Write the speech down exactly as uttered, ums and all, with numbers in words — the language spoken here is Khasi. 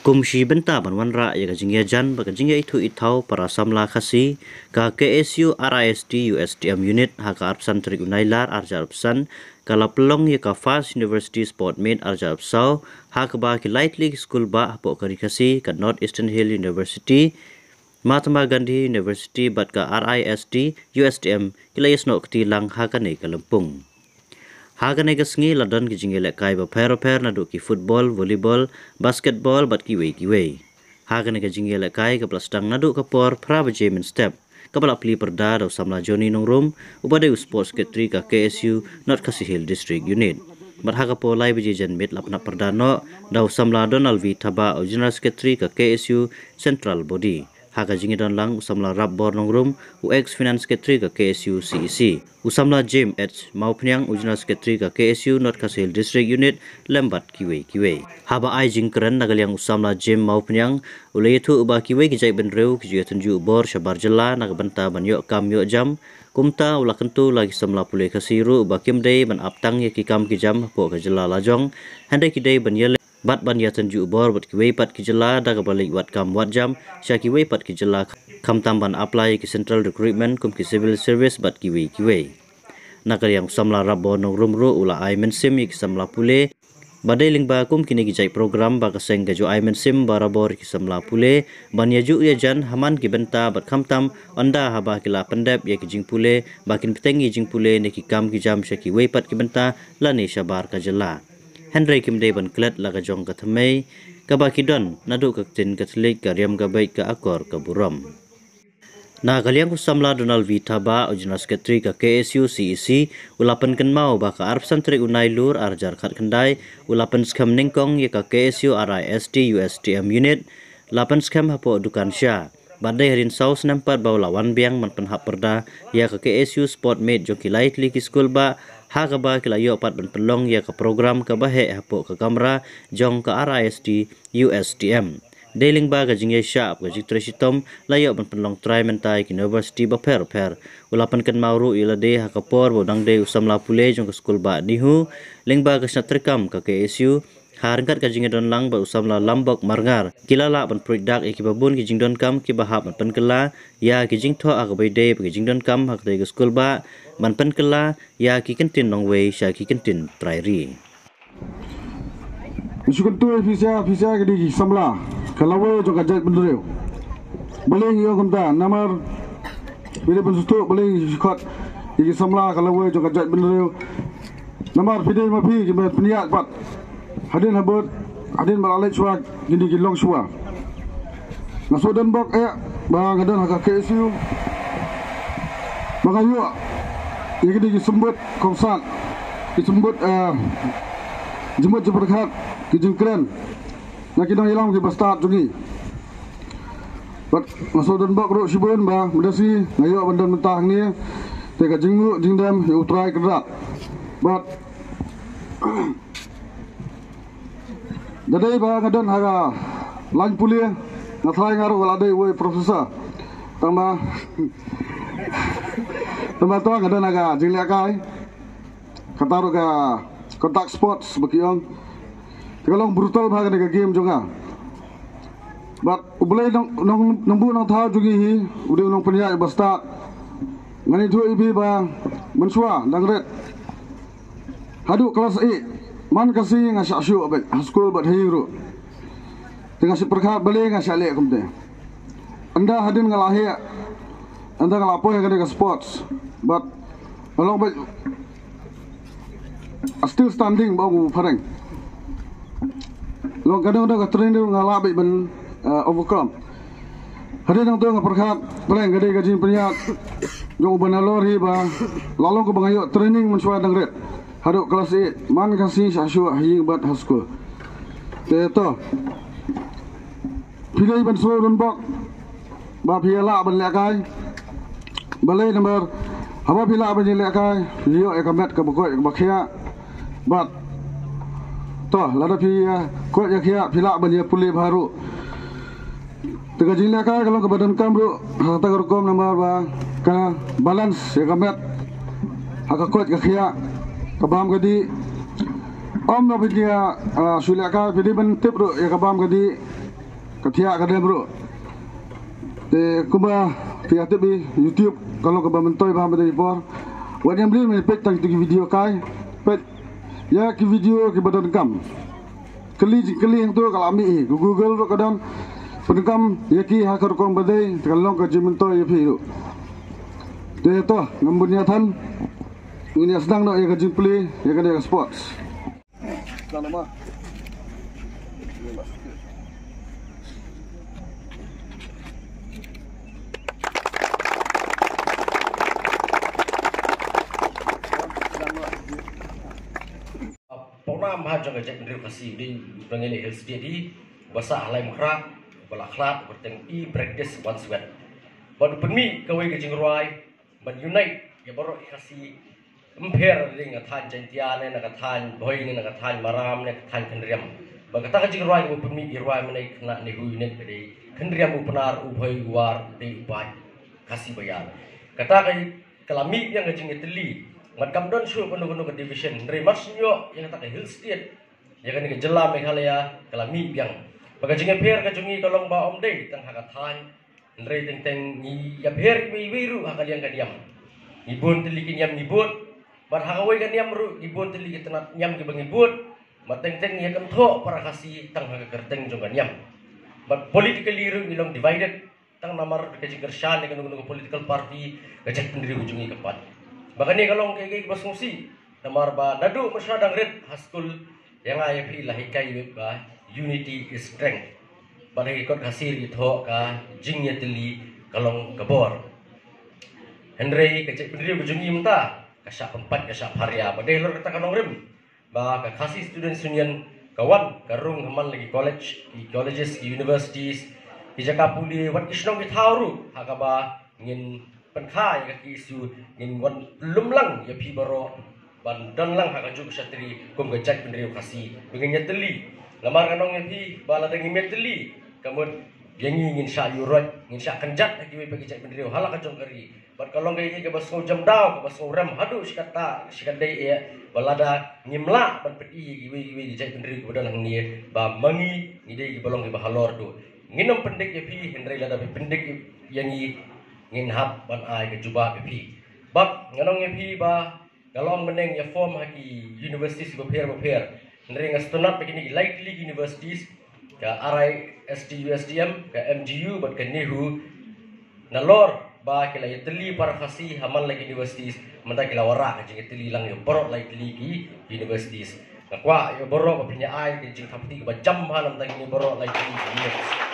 Kum shi bynta ban wanrah ïa ka jingïajan bad ka jingïaithuh ithaw para samla Khasi, ka K S U R I S T U S T M unit ha ka arphew san tarik u Nailar arhajar arphew san ka la pynlong ïa ka First University Sport Meet arhajar arphew saw, ha kaba ki lai tylli ki skul bah hapoh ka ri Khasi, ka North Eastern Hill University, Mahatma Gandhi University bad ka R I S T U S T M ki la ïasnoh kti lang ha kane ka lympung. Ha kane ka sngi la don ki jingïalehkai bapher bapher naduh ki football, volleyball, basketball bad kiwei kiwei. Ha kane ka jingïalehkai kaba la sdang naduh ka por phra baje mynstep, kaba la plie pyrda da u samla Johnny Nongrum, uba dei u Sports Secretary ka K S U North Khasi Hills District Unit. Bad ha ka por lai baje janmiet la pynhap pyrda noh da u samla Donald V Thabah, u General Secretary ka K S U Central Body. Ha ka jingïadon lang u samla Rapbor Nongrum, u ex Finance Secretary ka K S U C E C, u samla James H Mawphniang, u General Secretary ka K S U North Khasi Hills District Unit, lem bad kiwei kiwei. Haba ai jingkren na ka liang u samla James Mawphniang, u la ïathuh ba kiwei ki jaitbynriew ki ju ïatynjuh bor shabar jylla na ka bynta ban ïoh kam ïoh jam. Kumta u la kyntu la ki samla pule Khasi ruh ba kim dei ban ap tang ïa ki kam ki jam hapoh ka jylla la jong, hynrei ki dei ban ïaleh bad ban ïatynjuh bor bad kiwei pat ki jylla da kaba leit wad kam wad jam sha kiwei pat ki jylla, khamtam ban apply ïa ki central recruitment kum ki civil service bad kiwei kiwei. Na ka liang u samla Rapbor Nongrum ruh u la ai mynsiem ïa ki samla pule ba dei lyngba kum kine ki jait program ba ka seng ka ju ai mynsiem barabor ïa ki samla pule ban ïajuh ïajan ha man ki bynta bad khamtam ynda haba ki la pyndep ïa ki jingpule ba kin bteng ïa ki jingpule ne ki kam ki jam sha kiwei pat ki bynta lane shabar ka jylla. Hynrei kim dei ban klet la ka jong ka thymmei kaba ki don naduh ka ktien ka thylliej, ka riam ka beit, ka akor ka burom. Na ka liang u samla Donald V Thabah, u General Secretary ka K S U C E C, u la pynkynmaw ba ka arphew san tarik u Nailur arhajar khatkhyndai u la pynskhem nyngkong ïa ka K S U R I S T U S T M unit, la pynskhem hapoh Dukan Sha. Bad dei hadien saw snem pat ba u la wan biang ban pynhap pyrda ïa ka K S U Sport Meet jong ki lai tylli ki skul bah, ha kaba ki la ïoh pat ban pynlong ïa ka program kaba heh hapoh ka kamra jong ka R I S T U S T M. Dei lyngba ka jingïaishah bad ka jingtrei shitom la ïoh ban pynlong trai mynta ïa ki university bapher bapher. U la pynkynmaw ruh ïa lade ha ka por ba u dang dei u samla pule jong ka skul bah NEHU, lyngba ka shna treikam ka K S U, ha ryngkat ka jingïadon lang bad u samla Lambok Marngar, ki la lah ban pruid dak ïa kiba bun ki jingdonkam kiba hap ban pynkylla ïa ki jingthoh ha kaba ïadei bad ki jingdonkam ha katei ka skul bah, ban pynkylla ïa ki kyntien nongwei sha ki kyntien trai ri. Ngi shu kyntu ïa phi sha, phi sha ki dei ki samla ka lawei jong ka jaitbynriew. Balei ngi ong kumta, namar phi dei ban sngewthuh balei ngi shu khot ïa ki samla ka lawei jong ka jaitbynriew. Namar phi dei ma phi kiba pynïaid pat. Hadien habud, hadien ba la leit shuwa kine ki long shuwa. Nga shu don bok eh ba nga don ha ka K S U ba nga ïoh ïa kine ki symbud kongsan, ki symbud, eh, jingmut jingpyrkhat, ki jingkren na ki nongïalam kiba stad jong ngi. Bad nga shu don bok ruh shibun ba mynta shi nga ïoh ban don mynta hangne. Te ka jingnguh jingdem ïa U Trai Kynrad. Bad da dei ba nga don ha ka lain pule, nga tharai nga ruh la dei uwei professor. Tangba, tangba to nga don ha ka jinglehkai, kata ruh ka contact sports ba ki ong. Te ka long brutal bha kane ka game jong nga. Bad U Blei nong, nong, nongbuh nongthaw jong ngi hi u dei u nongpynïaid ba stad. Ngan ïathuh ïa phi ba mynshuwa dang rit haduh klas eight, man ka sngi nga shah shuh beit ha skul bad ha ïing ruh. Te nga shu pyrkhat balei nga shah leh kumte. Ynda hadien nga la heh, ynda nga la poi ha kane ka sports, bad nga long beit still standing ba ong u phareng. Long ka dang dang ka training nga lah beit ban, eh, overcome. Hadien nangta nga pyrkhat phareng ka dei ka jingpynïaid jong u ba nalor hi ba la long kaba nga ïoh training mynshuwa dang rit haduh klas eight, man ka sngi shah shuh ha ïing bad ha skul. Te to, phi dei ban sngewdon bok ba phi ïa lah ban lehkai. Balei namar haba phi lah ban ïalehkai phi ïoh ïa ka met kaba koit kaba khiah. Bad to lada phi ïa koit ïa khiah phi lah ban ïa pule bha ruh. Te ka jinglehkai ka long kaba donkam ruh ha kata ka rukom namar ba ka balance ïa ka met ha ka koit ka khiah, ka bam ka dih. Ym na phi ïa, ah, shu lehkai phi dei ban tip ruh ïa ka bam ka dih. Ka thiah ka dem ruh. Te kumba phi ïa tip, YouTube ka long kaba myntoi bha mynta i por. Wat ïam ri men peit tang tu ki video kai. Peit ïa ki video kiba donkam. Kylli jingkylli hangto ka la mih hi. Google ruh ka don. Pyndonkam ïa ki ha ka rukom ba dei, te ka long ka jingmyntoi ïa phi ruh. Te to, ngam bun ïa than. Ngin ïa sdang noh ïa ka jingplie ïa kane ka sports. Program ha jong ka jaitbynriew Khasi u dei u Nongïalam Hills State hi, ba sah ha Laitumkhrah, ba la khlad, ba teng i practice wan sweat. Bad u pynmih kawei ka jingrwai, ban unite ïa baroh ki Khasi, ym pher ring ka thaiñ Jaintia ne na ka thaiñ Bhoi ne na ka thaiñ Maram ne ka thaiñ Khynriam. Ba kata ka jingrwai ba pynmih i rwai mynne khynnah ne hu unit ka dei Khynriam u Pnar, u Bhoi u War, u dei u paid Khasi ba ïar. Kata ka ka la mih biang ka jingïatylli. Mat kam don shuh kano kano ka division. Hynrei mar shu ïoh ïa kata ka Hill State, ïa kane ka jylla Meghalaya ka la mih biang. Ba ka jingïapher ka jong ngi ka long ba ym dei tang ha ka thaiñ. Hynrei teng teng ngi ïapher iwei iwei ruh ha ka liang ka niam. Ngi bun tylli ki niam ngi bud. Bad ha kawei ka niam ruh ngi bun tylli ki tnat niam kiba ngi bud. Bad teng teng ngi ïa kynthoh para Khasi tang ha ka kyrteng jong ka niam. Bad politically ruh ngi long divided. Tang namar ka jingkyrshan ïa kano kano ka political party, ka jaitbynriew ka jong ngi ka pat. Ba kane ka long kaei kaei kaba sngewsih. Namar ba naduh mynshuwa dang rit ha skul, ïa nga ïa phi la hikai ba unity is strength. Bad ha ki kot Khasi ki thoh ka jingïatylli ka long ka bor. Hynrei ka jaitbynriew ka jong ngi mynta ka shah pynpait, ka shah pharia. Ba dei halor kata ka nongrim ba ka Khasi Students Union ka wan ka rung ha man la ki college, ki colleges, ki universities, ki jaka pule, wat ki shnong ki thaw ruh, ha kaba ngin pynkha ïa ka ki issue, ngin wan lum lang ïa phi baroh ban don lang ha kajuh ka shatri kum ka jaitbynriew Khasi. Ba ngin ïatylli. Namar nga ong ïa phi ba lada ngim ïatylli, ka mut ïa ngi ngin shah ïuhroit, ngin shah kynjat ha kiwei pat ki jaitbynriew ha la ka jong ka ri. Bad ka long kaei kaei kaba sngewjam daw, kaba sngewrem haduh shi katta, shi katdei eh, ba lada ngim lah ban pyni ïa kiwei kiwei ki jaitbynriew kiba don hangne ba ma ngi ngi dei kiba long kiba halor duh. Ngin ym pyndik ïa phi, hynrei lada phi pyndik ïa ngi, ngin hap ban ai ka jubab ïa phi. Bad nga ong ïa phi ba nga long mynne ïa form ha ki universities bapher bapher. Hynrei nga sngewtynnat ba kine ki lai tylli ki universities, ka R I S T U S T M, ka M G U bad ka NEHU, nalor ba ki la ïatylli para Khasi ha man la ki universities, mynta ki la wanrah ka jingïatylli lang ïa baroh lai tylli ki universities. Nga kwah ïa baroh ba phin ïa ai ka jingthap kti kaba jam bha na bynta kine baroh lai tylli ki universities.